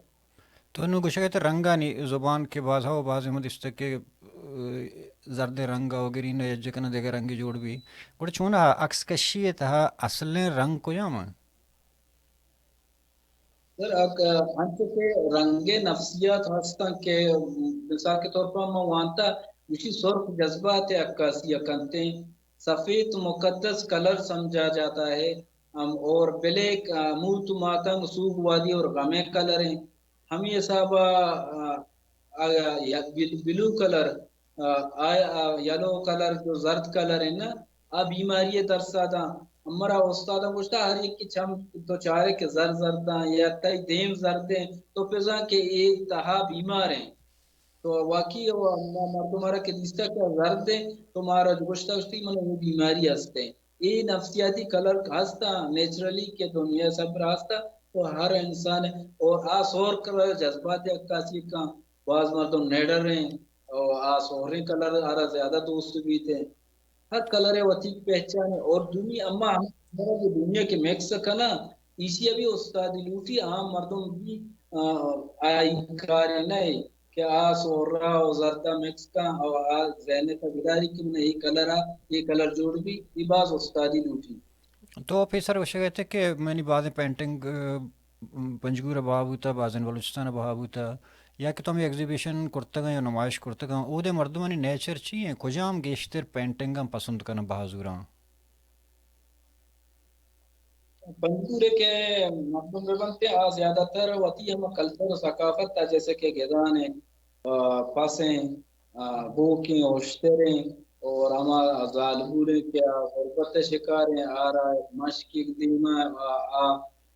تو انوں گوشگ ءَ ئے رنگانی زبان کہ باز ہو، باز ہم دیستگ کہ، آ، زردیں رنگ ءَ گرین ءَ یکجا کناں دگہ رنگے جوڑ بی۔ گڑا چون آ عکس کشی ءِ تہا اصلیں رنگ کجام انت؟ سر، اگ-، انچو کہ رنگے نفسیات ہستاں کہ مثال کے طور پر ما وانتا گوشی سرخ جذبات عکاسی کنتیں، سفید مقدس کلر سمجھا جاتا ہے، ہم، اور بلیک، آ، موت ماتم سوگ وادی اور غمیں کلر ہیں۔ ہمے حساب ءَ، آ، آ، یا بل-، بلو کلر، آ، آ، آ، یلو کلر جو زرد کلر ہے نا، آ بیماری ءِ درسا داں۔ ہمرا استاداں گوشتا ہر یک چم تو چارے کہ زر زرداں یا تئی دیم زردیں تو بزاں کہ اے تہا بیمار ہیں۔ تو واقعی او ما مردم ءَ را کہ دیستا کہ زرد ہیں تو مارا گوشتا گوشتی من اے بیماری ہستیں۔ اے نفسیاتی کلر ہستاں نیچرلی کہ دنیا سبر ہستاں تو ہر انسان اور آ سور کلر جذبات عکاسی کاں۔ باز مردم نڈر ہیں اور آ سوریں کلر آرا زیادہ دوست بیت ہیں۔ ہر کلر ءِ وتی پہچان ہے اور دومی اما ہم دنیا کے مکس کنا، ایشی ءَ بھی استادی لوٹی، عام مردم بھی، آ، آئی کار نہ ہے کہ آ سہرا و زردا مکس کن و آ ذہن تا بداری کہ من اے کلر آ، اے کلر جوڑ بی، اے باز استادی لوٹی۔ تو پیسر گوشگ ءَ ئے کہ منی بازیں پینٹنگ، آ، پنجگور ءَ بہا بوتا، بازیں بلوچستان ءَ بہا بوتا، یا کہ تو ہمے ایگزیبیشن کرتگاں یا نمائش کرتگاں، اودے مردمانی نیچر چی ایں؟ کجام گیشتر پینٹنگاں پسند کناں، بہا زوراں؟ پنجگور ءَ کہ مردم بہ بنت، آ زیادہ تر وتی ہما کلچر و ثقافت ءَ، جیسے کہ گدان ایں، آ، پس ایں، آ، بوک ایں، اشتر ایں، اور ہما زالبول ایں کہ آ غربت ءِ شکار ایں، آرا مشک یک دیما، آ، آ،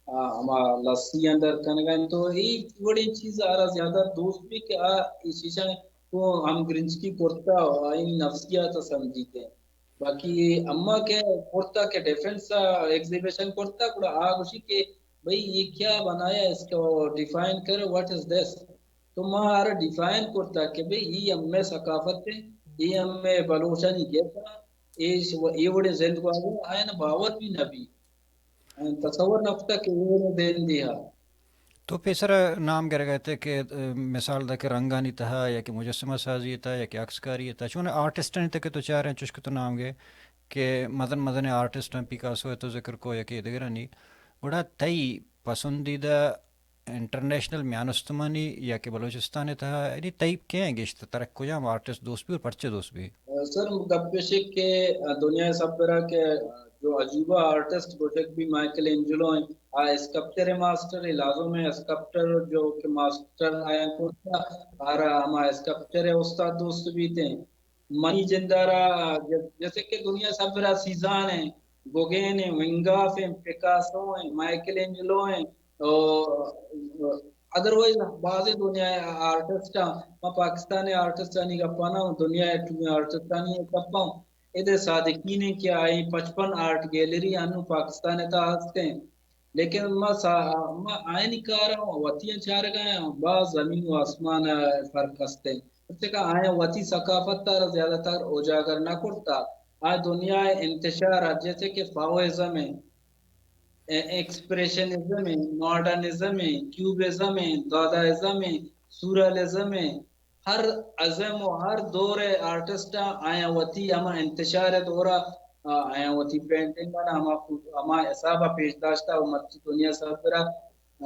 آ، ہما لسی اندر کنگا ایں۔ تو اے وڑیں چیز آرا زیادہ دوست بی کہ آ ایشاں کو ہمگرنچکی کرتا و آئی نفسیات سمجھیتے۔ باقی اما کہ کرتا کہ ڈیفنس ایگزیبیشن کرتا، گڑا آ گوشی کہ بھئی، یہ کیا بنایا، اس کو ڈیفائن کرو، what is this؟ تو ما آرا ڈیفائن کرتا کہ بھئی، یہ ہمیں ثقافت ہے، یہ ہمیں بلوچانی گپا، یہ ش-، یہ وڑیں زندگوارا آئین باور بھی نہ بی۔ تصور نہ کتگ کہ اے وڑیں دیندے ہا۔ تو پیسر نام گرگ ءَ ات کہ، اه، مثال دا کہ رنگانی تہا یا کہ مجسمہ سازی ءِ تہا یا کہ عکس کاری ءِ تہا، چون آرٹسٹانی تہا کہ تو چاریں، چوش کہ تو نام گے کہ مزن مزنیں آرٹسٹاں، پیکاسو ءِ تو ذکر کو یا کہ دگرانی، گڑا تئی پسندیدہ انٹرنیشنل میان استمانی یا کہ بلوچستان ءِ تہا، یعنی تئی کئے گیشتر، ترا کجام آرٹسٹ دوست بی اور پرچہ دوست بی؟ سر، گپ ایش کہ دنیا ءِ سبرا کہ جو عجوبہ آرٹسٹ گوشگ بی مائیکل اینجلو ایں، آ اسکلپچر ءِ ماسٹر ایں، لازم ایں اسکلپچر جو کہ ماسٹر آیاں کرتا، آرا ہما اسکلپچر ءِ استاد دوست بیت ایں۔ منی جندارا ج-، جیسے کہ دنیا ءِ سبرا سیزان ایں، گوگین ایں، ونگاف ایں، پیکاسو ایں، مائیکل اینجلو ایں، او، ادروائز بازیں دنیا ءِ آرٹسٹ آں، ما پاکستان ءِ آرٹسٹانی گپا نہ، دنیا ءِ ٹوہیں آرٹسٹانی گپا۔ ادے صادقین ایں کہ آئی پچپن آرٹ گیلری انوں پاکستان ءِ تہا ہست ایں، لیکن ما سا-، ما آیانی کاراں وتیاں چارگا ایں، باز زمین و آسمان ءِ فرق ہست ایں۔ پرچہ کہ آیاں وتی ثقافت ءَ را زیادہ تر اجاگر نہ کرتا، آ دنیا ءِ انتشار ءَ، جیسے کہ فاوازم ایں، اے-، ایکسپریشنزم ایں، ماڈرنزم ایں، کیوبزم ایں، دادائزم ایں، سورئلزم ایں، ہر ازم و ہر دور ءِ آرٹسٹاں آیاں وتی ہما انتشار ءِ دورا، آ، آیاں وتی پینٹنگاں ہما خو-، ہما حسابا پیش داشتا و مرچی دنیا سربرا،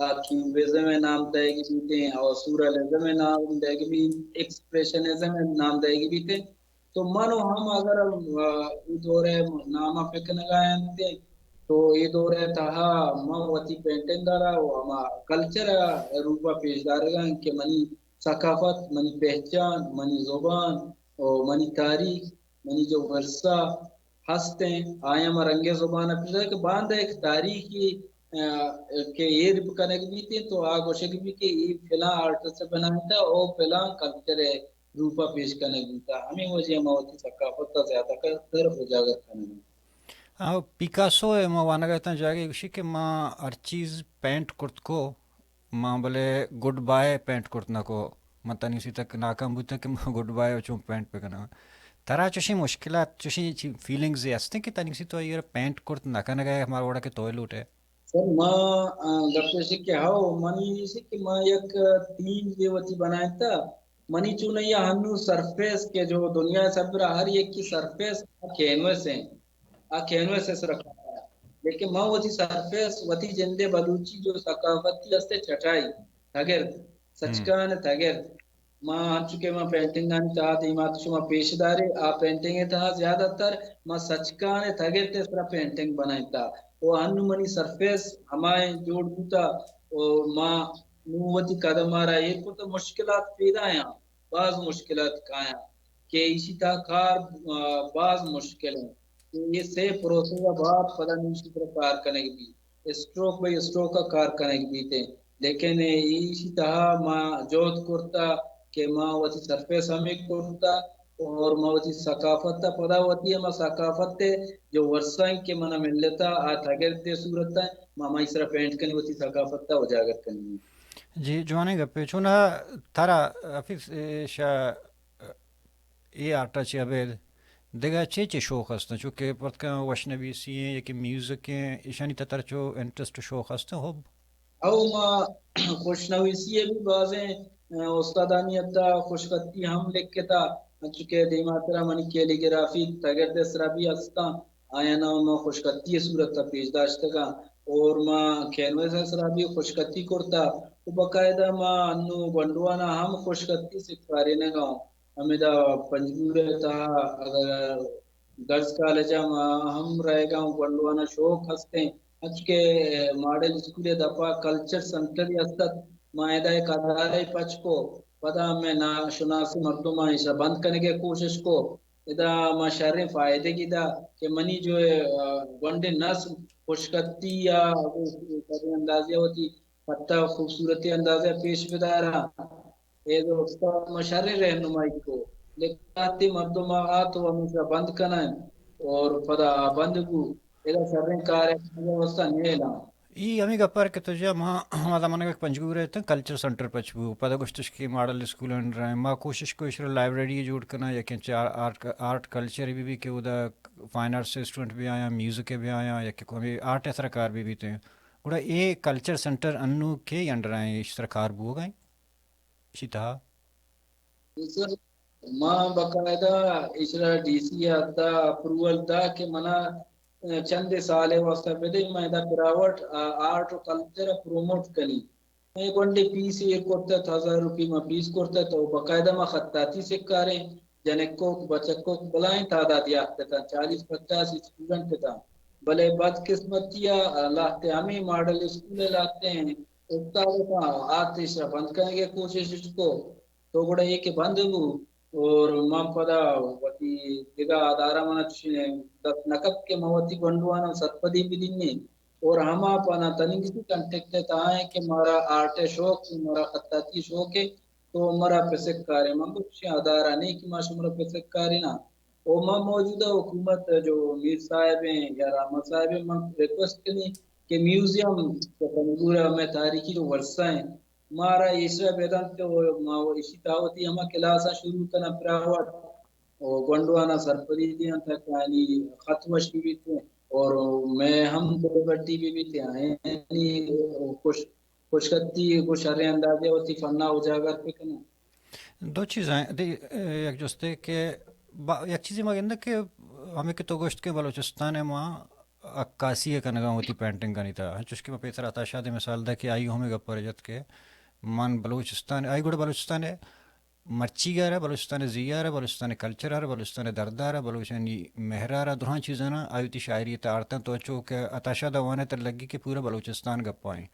آ، کیوبزم ءِ نام دئیگ بیتیں اور سورئلزم ءِ نام دئیگ بیت، ایکسپریشنزم ءِ نام دئیگ بیتیں۔ تو من و ہم اگر، آ، اے دور ءِ نام ءَ پکنگا انت، تو اے دور ءِ تہا من وتی پینٹنگ ءَ را و ہما کلچر ءِ روپ ءَ پیش دارگا انت کہ منی ثقافت، منی پہچان، منی زبان و منی تاریخ، منی جو ورثہ ہست ایں، آیاں ما رنگیں زبان ءَ پیش دارگ کہ باندا یک تاریخی، آ، کہ ایر بکنگ بیتیں، تو آ گوشگ بیت کہ اے فلاں آرٹسٹ بنائینتا او فلاں کلچر ءِ روپ ءَ پیش کنگ بیتا۔ ہمے وجہ ءَ ما وتی ثقافت ءَ زیادہ تر اجاگر کنگ ءَ۔ آ، پیکاسو ءِ ما وانگ ءَ اتاں جاگہے گوشی کہ ما ہر چیز پینٹ کرت کو، ما بلے گڈ بائے پینٹ کرت نہ کو۔ من تنیگتی تک ناکام بوتاں کہ ما گڈ بائے چون پینٹ بکناں۔ ترا چوشیں مشکلات، چوشیں چی-، فیلنگز ہستیں کہ تنیگتی تو آئی ءَ را پینٹ کرت نہ کنگ ءَ ہمارا وڑا کہ تو لوٹ ئے؟ سر، ما، آ، گپ ایش کہ ہو، منی ایش کہ ما یک تھیم دے وتی بنائینتا۔ منی چونیا ہنو سرفیس کہ جو دنیا سبرا ہر یکی سرفیس کینوس ہیں۔ آ کینوس اس رکھا ہے۔ لیکن ما وتی سرفیس، وتی جندے بلوچی جو ثقافتی ہستے چٹائی، تگرد، سچکان تگرد۔ ما انچو کہ ما پینٹنگانی تہا دیما تو شما پیش دارے، آ پینٹنگ ءِ تہا زیادہ تر ما سچکان ءِ تگرد ءِ سرا پینٹنگ بنائینتا۔ و ہنو منی سرفیس ہمائیں جوڑ بوتا و ما نو وتی قدم ءَ را ایر کرتا، مشکلات پیدا آیاں، باز مشکلات کایاں کہ ایشی تہا کار، آ، باز مشکل ہیں۔ کہ اے سے پروسیس ءَ بعد پدا نوں ایشی سرا کار کنگ بیت۔ اسٹروک بائی اسٹروک ءَ کار کنگ بیت۔ لیکن ایشی تہا ما جہد کرتا کہ ما وتی سرفیس ہمے کرتا اور ما وتی ثقافت ءَ پدا وتی ہما ثقافت ءِ جو ورثہ ہیں کہ منا ملتا آ تگرد ءِ صورت ءَ ما ہمائی سرا پینٹ کنی وتی ثقافت ءَ اجاگر کنی۔ جی، جوانیں گپے۔ چونا ترا حفیظ، اے، شاہ اے آرٹ ءَ چہ ابید دگہ چے چے شوق ہستاں؟ چونکہ پرتکاں وشنویسی ایں یا کہ میوزک ایں، ایشانی تہ ترا چو انٹرسٹ شوق ہستاں؟ ہب؟ او ما خوشنویسی ءَ بھی بازیں، آ، استادانی حتی خوشخطی ہم لکھتا، انچو کہ دیما ترا منی کیلیگرافی تگرد ءِ سرا بھی ہستاں، آیانا ما خوشخطی ءِ صورت ءَ پیش داشتگاں۔ اور ما کینوس ءِ سرا بھی خوشخطی کرتا، و باقاعدہ ما انو گونڈوانا ہم خوشخطی سکھارینگا اوں۔ ہمیدا پنجگور ءِ تہا اگر گرلز کالج ءَ ما ہم رہگا اوں، گونڈوانا شوق ہستیں، انچو کہ ماڈل اسکول ءِ دپا کلچر سینٹر ہی ہست ات، ما ادا یک ادارہ پچ کو، پدا مئے ناشناسیں مردماں ایشا بند کنگ ءِ کوشش کو۔ ادا ما شریں فائدگی دا کہ منی جو، آ، گونڈیں نسل خوشخطی یا شریں اندازے وتی خطا خوبصورتی اندازے پیش بدارا۔ اے جو استاد ما شریں رہنمائی کو، لیکن آتی مردم آت و ہمیشہ بند کنائیں اور پدا آ بند بو۔ ادا شریں کار ہے، واسطہ نیلاں۔ ای ہمیں گپار کہ تو جا ما ہما زمانہ کہ پنجگور ءَ اتاں کلچر سینٹر پچ بو، پدا گوشتش کہ ماڈل اسکول انڈر ہیں، ما کوشش کو اشرا لائبریری جوڑ کنا، یا کہ چار آرٹ، آرٹ کلچر بھی بھی کہ ادا فائن آرٹس اسٹوڈنٹ بھی آیا، میوزک بھی آیا، یا کہ کوئی آرٹ ءِ سرا کار بھی بیتے۔ گڑا اے کلچر سینٹر انو کے انڈر ہیں، اس سرا کار بوگا ہیں؟ اشی تہا؟ سر، ما باقاعدہ اشرا ڈی سی ءَ دا اپروول دا کہ منا، ا، چندے سالے واسطہ بدے، من ادا پراوٹ، ا، آرٹ و کلچر ءَ پروموٹ کنی۔ من گونڈے پیسے ایر کرتت، ہزار روپی ما پیس کرتت، و باقاعدہ ما خطاطی سکاریں، جنکوک، بچکوک بلائیں تعداد یافت اتاں، چالیس پچاس اسٹوڈنٹ اتاں۔ بلے بدقسمتی ءَ لہتے ہمیں ماڈل اسکول ءِ لہتے ہیں استاد اتاں، آتش ءَ بند کنگ ءِ کوشش اش کو۔ تو گڑا اے کہ بند بو، اور من پدا وتی دگہ ادارہ منا چوشیں دست نہ کپت کہ من وتی گونڈواناں سرپدی بدینیں، اور ہما پہ نا تننگسی کانٹیکٹ ءِ تہا ایں کہ مارا آرٹ ءِ شوق، مارا خطاطی ءِ شوق ہے، تو مارا پسک کارے۔ من گوشیں ادارہ نہیں کہ ما شمارا پسک کارے نا۔ او ما موجودہ حکومت جو میر صاحب ہیں یا رحمت صاحب ہیں، من ریکویسٹ کنی کہ میوزیم کہ پنجگور ءِ ہمے تاریخی جو ورثہ ہیں، مارا ایشرا بدنت کہ او ما ایشی تہا وتی ہما کلاساں شروع کناں پراوٹ، او گونڈواناں سرپدی دیاں تاکہ آیانی خط وش بہ بیت اور مئے ہم دلبڈی بہ بیت، آیانی خوش، خوشخطی گوں شریں اندازے وتی فنا اجاگر بہ کناں۔ دو چیزاں دی، یک جستے کہ با-، یک چیزے ما گندگ کہ ہمیں کہ تو گوشت کہ بلوچستان ءَ ما عکاسی ءَ کنگا وتی پینٹنگانی تہا، انچوش کہ ما پیسر عطا شاد ءِ مثال دا کہ آئی ہمے گپ ءَ جت کہ من بلوچستان، آئی گڑا بلوچستان ءِ مرچیگ ءَ را، بلوچستان ءِ زی ءَ را، بلوچستان ءِ کلچر ءَ را، بلوچستان ءِ درد ءَ را، بلوچانی مہر ءَ را، درہاں چیزاں آئی وتی شاعری ءِ تہا آرتاں۔ تو انچو کہ عطا شاد ءَ وان ئے تہ لگی کہ پورا بلوچستان گپا ایں۔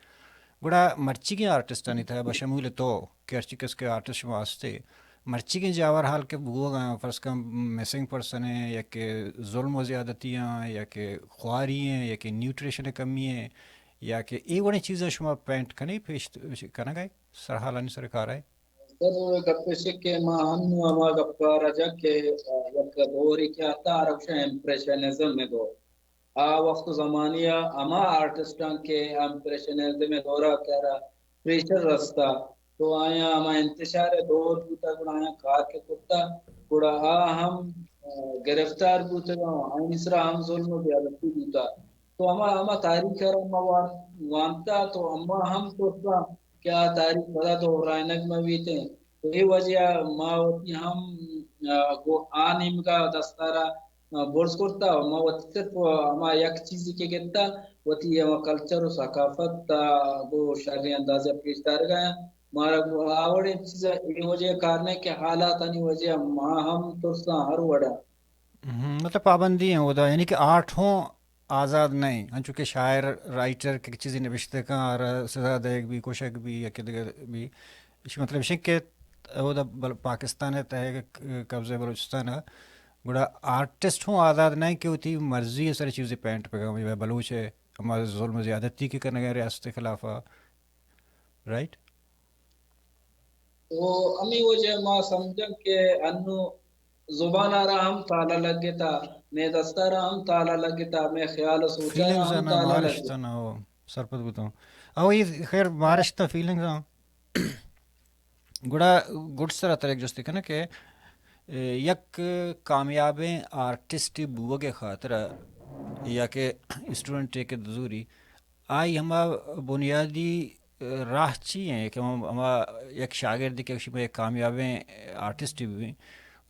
گڑا مرچیگیں آرٹسٹانی تہا بشمول تو کہ ہرچی کس کہ آرٹسٹ شما ہستے، مرچیگیں جاور حال کہ بوگ ءَ آں، فرض کن مسنگ پرسن ایں یا کہ ظلم و زیادتی آں یا کہ خواری ایں یا کہ نیوٹریشن ءِ کمی ایں یا کہ اے وڑیں چیزاں شما پینٹ کنے پیش کنگ ءَ سرحالانی سر کار ءَ؟ سر، گپ ایش کہ ما ہنو ہما گپ ءَ را جا کہ یک دورے کہ آتا، آ را گوشاں امپریشنزم ءِ دور۔ آ وقت و زمانی ءَ ہما آرٹسٹاں کہ امپریشنزم ءِ دور ءَ کہ آ را پریشر رستا، تو آیاں ہما انتشار ءِ دور بوتا، گڑا آیاں کار کہ کرتا، گڑا آ ہم، آ، گرفتار بوتگ، آیانی سرا ہم ظلم و زیادتی بوتا۔ تو ہما، ہما تاریخ ءَ را ما وان-، وانتا، تو ہما ہم ترساں کہ آ تاریخ پدا دوہرائینگ مہ بیتیں۔ تو اے وجہ ءَ ما وتی ہم، آ، گوں آ نیمگا دستار ءَ، آ، برز کرتا، ما وتی صرف ہما یک چیزے کہ گپتا، وتی ہما کلچر و ثقافت ءَ گوں شریں اندازے ءَ پیش دارگ ءَ آں۔ مارا گوں آ وڑیں چیز ءَ اے وجہ ءَ کار نہ کہ حالاتانی وجہ ءَ ما ہم ترساں ہر وڑ ءَ۔ ہم، مطلب پابندی ہیں اودا، یعنی کہ آرٹ ہوں آزاد نہ ایں، انچو کہ شاعر، رائٹر کہ چیزے نبشتہ کن، آرا سزا دئیگ بی، کشگ بی یا کہ دگہ بی۔ ایشی مطلب ایش کہ اودا بل-، پاکستان ءِ تہ ءَ قبضہ بلوچستان ءَ، گڑا آرٹسٹ ہوں آزاد نہ ایں کہ وتی مرضی ءِ سر چیزے پینٹ بکن، بلوچ ءِ ہما ظلم و زیادتی کہ کنگ ءَ ریاست ءِ خلاف ءَ، رائٹ؟ تو ہمے وجہ ما سمجھاں کہ انو زبان ءَ را ہم تالا لگتا، مئے دست ءَ را ہم تالا لگتا، مئے خیال و سوچ ءَ را فیلنگز ہم ءَ نا تالا مارشت لگتا۔ ءَ نا، او، سرپد بوتاں۔ او، اے خیر مارشت ءَ فیلنگز ءَ۔ گڑا گڈ سر ءَ ترا یک جستے کناں کہ، اے، یک کامیابیں آرٹسٹ بوگ ءِ خاطر ءَ یا کہ اسٹوڈنٹ ءَ کہ زوری، آئی ہما بنیادی راہ چی ایں کہ ہما، ہما یک شاگردے کہ شما یک کامیابیں آرٹسٹ بہ بیں،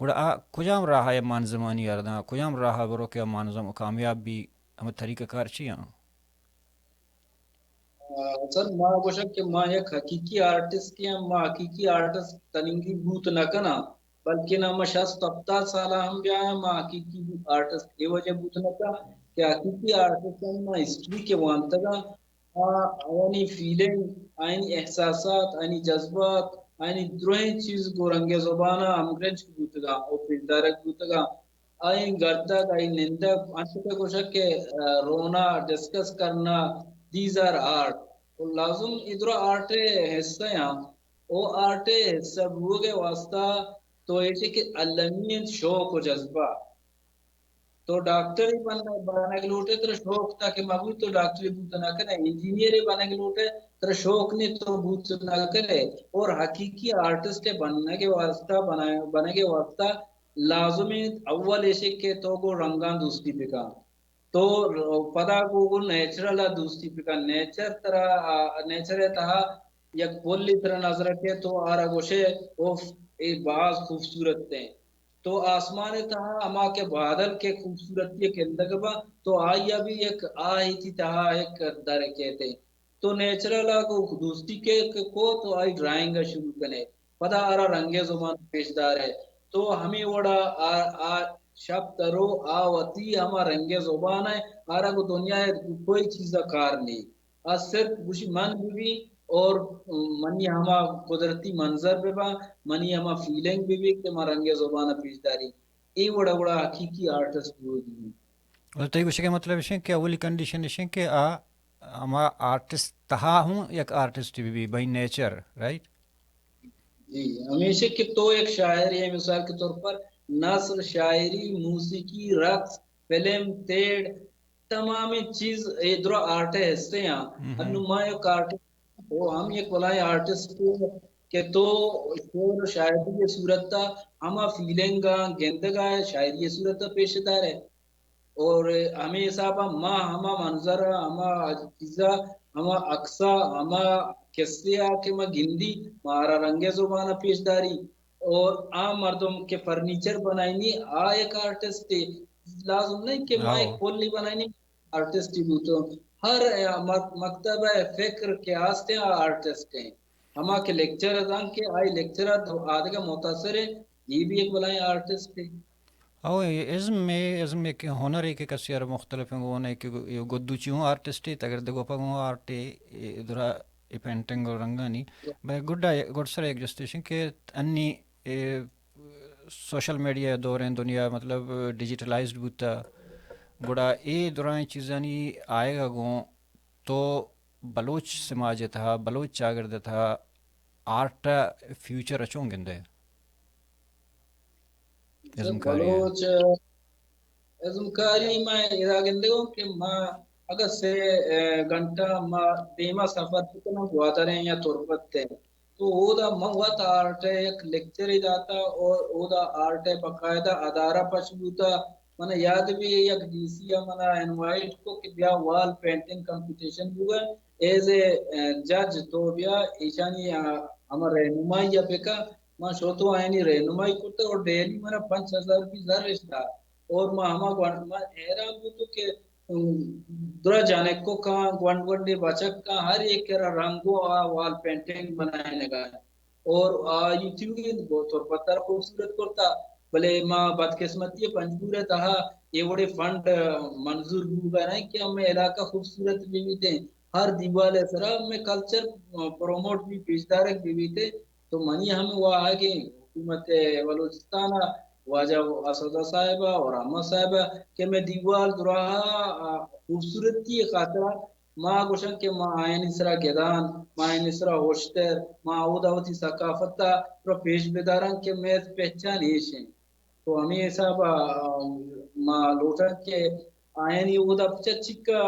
گڑا آ کجام راہ ءَ مانزمانی ءَ داں، کجام راہ ءَ برو کہ آ مانزم کامیاب بی، ہما طریقہ کار چی آں؟ آ، سر، ما گوشاں کہ ما یک حقیقی آرٹسٹ ایں، ما حقیقی آرٹسٹ تننگی بوت نہ کناں، بلکن ما شست ہپتاد سال ہم بیایں، ما حقیقی آرٹسٹ اے وجہ بوت نہ کناں کہ حقیقی آرٹسٹ ما ہسٹری کہ وانتگاں، آ، آیانی فیلنگ، آیانی احساسات، آیانی جذبات، آیانی درہیں چیز گوں رنگ زبان ءَ ہمگرنچ بوتگاں او پیشدارگ بوتگاں۔ آئی گردگ، آئی نندگ، انچو کہ گوشگ کہ، آ، رونا، ڈسکس کرنا، these are art۔ و لازم اے درا آرٹ ءِ حصہ آں۔ او آرٹ ءِ حصہ بوگ ءِ واسطہ تو ایشی کہ المی انت شوق و جذبہ۔ تو ڈاکٹرے بن-، بنگ لوٹے، ترا شوق تاکہ مہ بوت تو ڈاکٹرے بوت نہ کنے، انجینئرے بنگ لوٹے، ترا شوق نے تو بوت نہ کنے، اور حقیقی آرٹسٹ بنگ ءِ واسطہ، بنا-، بنگ ءِ واسطہ لازم انت اول ایشی کہ تو گوں رنگاں دوستی بکن۔ تو پدا گوں، گوں نیچرل ءَ دوستی بکن۔ نیچر ترا، آ، نیچر ءِ تہا یک پلے ترا نظر ءَ کہ تو آرا گوشے، اوف، اے باز خوبصورت ایں۔ تو آسمان ءِ تہا ہما کہ بادل کہ خوبصورتی ءَ گندگ باں، تو آئی ءَ بھی یک آہے تئی تہا یک در کیت۔ تو نیچرل ءَ گوں دوستی کہ، کہ کو تو آئی ڈرائنگ ءَ شروع کنے۔ پدا آرا رنگ ءِ زبان پیش دارے۔ تو ہمے وڑا آ، آ شپ ترو آ وتی ہما رنگ ءِ زبان ءَ آرا گوں دنیا ءِ کوئی چیز ءَ کار نی۔ آ صرف گوشی من بہ بی اور منی ہما قدرتی منظر بہ با، منی ہما فیلنگ بہ بی کہ ما رنگ ءِ زبان ءَ پیش داری۔ اے وڑا وڑا حقیقی آرٹسٹ بوگ بی۔ اور تئی گوشگ ءِ مطلب اش کہ اولی کنڈیشن اش کہ آ ہما آرٹسٹ تہا ہوں یک آرٹسٹ بہ بی، بائی نیچر، رائٹ؟ جی، ہمیشہ کہ تو یک شاعر ئے، مثال کے طور پر نثر، شاعری، موسیقی، رقص، فلم، تیڑ، تمامیں چیز اے درا آرٹ ءِ حصے آں۔ ہم۔ انو ما یک آرٹسٹ، او ہم یک بلائیں آرٹسٹ کہ تو شعر و شاعری ءِ صورت ءَ ہما فیلنگ آں گندگ ءَ شاعری ءِ صورت ءَ پیش دارے۔ اور ہمے حساب ءَ ما ہما منظر ءَ، ہما چیز ءَ، ہما عکس ءَ، ہما قصے ءَ کہ ما گندی، ما آرا رنگ ءِ زبان ءَ پیش داری۔ اور عام مردم کہ فرنیچر بنائینی، آ یک آرٹسٹ ئے۔ لازم نہیں کہ ما ہاؤ۔ یک پلی بنائینی، آرٹسٹ ئے بوتو۔ ہر مک-، مکتب ءِ فکر کہ آستے، آ آرٹسٹ ئے۔ ہما کہ لیکچر ءَ دان کہ آئی لیکچر ءَ آدگہ متاثر ئے، اے بھی یک بلائیں آرٹسٹ ئے۔ او، اے ازم ءِ، ازم ءِ کہ ہنر ءِ کہ کسے ءَ را مختلف ایں گون ءَ کہ گو-، اے گدوچی ہوں آرٹسٹ ئے، تگرد گوپا ہوں آرٹ ئے، اے درا اے پینٹنگ اور رنگانی۔ بلے گڈا، گڈ سر یک جست اش کہ انی اے سوشل میڈیا دور ایں، دنیا مطلب ڈیجیٹلائزڈ بوتا، گڑا اے درائیں چیزانی آئیگا گوں تو بلوچ سماج ءِ تہا، بلوچ چاگرد ءِ تہا آرٹ ءِ فیوچر ءَ چون گندئے؟ سر، ازمکاری ءَ۔ بلوچ ازمکاری ما ادا گندگوں کہ ما اگہ سے، اے، گھنٹہ ما دیما سفر بکناں گوادر ءَ یا تربت ءَ، تو اودا من وت آرٹ ءِ یک لیکچرے داتا اور اودا آرٹ ءِ باقاعدہ ادارہ پش بوتا۔ من یاد بھی یک ڈی سی ءَ منا انوائٹ کو کہ بیا وال پینٹنگ کمپٹیشن بوگا، ایز اے، اے، جج تو بیا ایشانی، آ، ہما رہنمائی ءَ بکا۔ من شوتو آیانی رہنمائی کرتا اور ڈیلی منا پنچ ہزار روپی زر اش دا۔ اور ما ہما گونڈ، ما حیران بوتو کہ، ام، درا جنکو کاں، گونڈ گونڈے بچک کاں، ہر ایک کرا رنگو آ وال پینٹنگ بنائینگا۔ اور آ یوٹیوب ءَ بہت اور پتر خوبصورت کرتا، بلے ما بدقسمتی ءَ پنجگور ءِ تہا اے وڑے فنڈ منظور بوگا نہ کہ ہمے علاقہ خوبصورت بہ بیتیں۔ ہر دیوال ءِ سرا ہمے کلچر پروموٹ بی، پیشدارگ بہ بیتیں۔ تو منی ہمے واہگیں حکومت بلوچستان ءَ، واجہ اسد صاحب ءَ اور احمد صاحب ءَ کہ مئے دیوال دراہ ءَ خوبصورتی ءِ خاطر ءَ ما گوشن کہ ما آیانی سرا گدان، ما آیانی سرا ہوشتر، ما اودا وتی ثقافت ءَ را پیش بدارن کہ مئے پہچان ایش انت۔ تو ہمے حساب ءَ، آ، ما لوٹن کہ آیانی اودا چہ چکا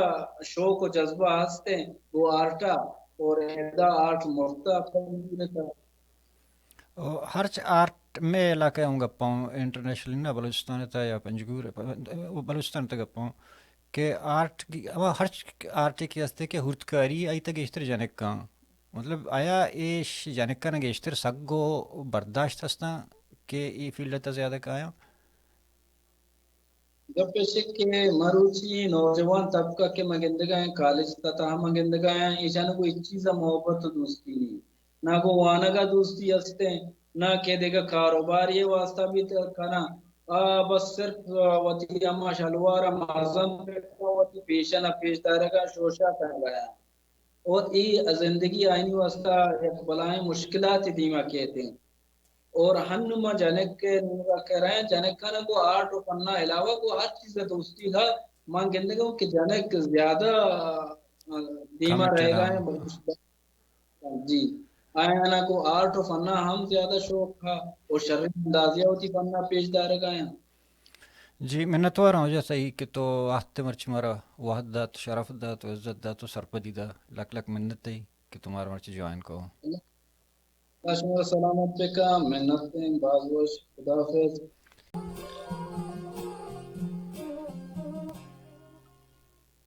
شوق و جذبہ ہست انت گوں آرٹ ءَ، اور ادا آرٹ مرتا پنجگور ءِ تہا۔ او، ہرچ آرٹ مئے علاقہ ءَ ہوں گپاں، انٹرنیشنلی نہ، بلوچستان ءِ تہا یا پنجگور، بلوچستان ءِ تہا گپاں کہ آرٹ کی، ہما ہرچ آرٹے کہ ہستے کہ ہورتکاری آئی تہ گیشتر جنکاں۔ مطلب، آیا ایش جنکاں گیشتر سگ و برداشت ہستاں کہ اے فیلڈ ءِ تہا زیادہ کایاں؟ گپ ایش کہ مروچی نوجوان طبقہ کہ ما گندگا ہیں، کالج تا تہا ما گندگا ہیں، ایشان کو ہچ چیز محبت و دوستی نہیں، نہ کو وانگا دوستی ہستے، نہ کہ دیگا کاروباری واسطہ بھی کنا۔ آ، بس صرف وتی ہما شلوار مازن پہ وتی پیشن پیش دارگا شوشا کنگا ہیں۔ اور ای زندگی آئینی واسطہ یک بلائیں مشکلات دیما کہتے ہیں۔ اور ہن ما جنک کے نورا کریں، جنک کا کو آرٹ و فن علاوہ کو ہر چیز دوستی تھا۔ ما گندگوں کہ جنک زیادہ، آ، دیما رہ گئے ہیں۔ جی، آیا نا کو آرٹ و فن ہم زیادہ شوق تھا اور شرین اندازیہ ہوتی فن پیش دارگا ہیں۔ جی، منتوار ہوں جیسا ہی کہ تو آتے مرچی مارا وحد دات، شرف دات و عزت دات و سرپدی دا۔ لک لک منت ہے کہ تمہارا مرچی جوائن کو۔ اللہ شما سلامت بکا، منت ہیں، باز وش، خدا حافظ۔